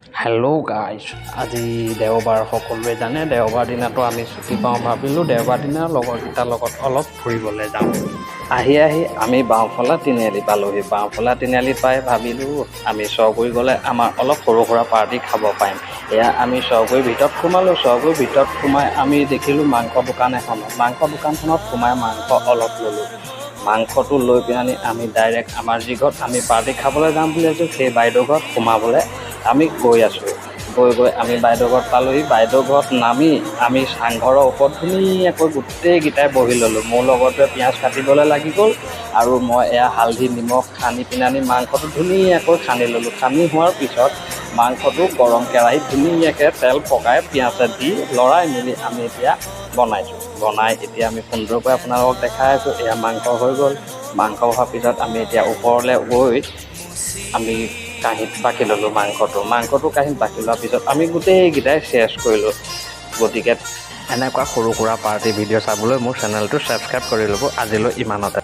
Hello' guys, আজি দেওবাৰ। সকলোৱে জানে, দেওবাৰ দিনাটো আমি ছুটি পাওঁ। ভাবিলোঁ দেওবাৰ দিনা লগৰকেইটাৰ লগত অলপ ফুৰিবলৈ যাওঁ। আহি আহি আমি বাওঁফলা তিনিআলি পালোহি। বাওঁফলা তিনিআলি পাই ভাবিলোঁ, আমি চৰগুৰি গ'লে আমাৰ অলপ সৰু সুৰা পাৰ্টি খাব পাৰিম। এয়া আমি চৰগুৰিৰ ভিতৰত সোমালোঁ। চৰগুৰিৰ ভিতৰত সোমাই আমি দেখিলোঁ মাংস দোকান এখন। মাংস দোকানখনত সোমাই মাংস অলপ ল'লোঁ। মাংসটো লৈ পেলানি আমি ডাইৰেক্ট আমাৰ যি ঘৰত আমি পাৰ্টি খাবলৈ যাম বুলি ভাবিছোঁ, সেই বাইদেউ ঘৰত সোমাবলৈ আমি গৈ আছোঁ। গৈ গৈ আমি বাইদেউ ঘৰত পালোহি। বাইদেউ ঘৰত নামি আমি চাংঘৰৰ ওপৰত ধুনীয়াকৈ গোটেইকেইটাই বহি ল'লোঁ। মোৰ লগৰটোৱে পিঁয়াজ কাটিবলৈ লাগি গ'ল আৰু মই এয়া হালধি নিমখ সানি পিনানি মাংসটো ধুনীয়াকৈ সানি ল'লোঁ। সানি হোৱাৰ পিছত মাংসটো গৰম কেৰাহীত ধুনীয়াকৈ তেল পকাই পিঁয়াজে দি লৰাই মেলি আমি এতিয়া বনাইছোঁ। বনাই এতিয়া আমি সুন্দৰকৈ আপোনালোকক দেখাই আছোঁ। এয়া মাংস হৈ গ'ল। মাংস হোৱাৰ পিছত আমি এতিয়া ওপৰলৈ গৈ আমি কাঁহীত বাকি ল'লোঁ মাংসটো। মাংসটো কাঁহীত বাকি লোৱাৰ পিছত আমি গোটেইকেইটাই চেয়াৰ কৰিলোঁ। গতিকে এনেকুৱা সৰু সুৰা পাৰ্টি ভিডিঅ' চাবলৈ মোৰ চেনেলটো ছাবস্ক্ৰাইব কৰি ল'ব। আজিলৈ ইমানতে।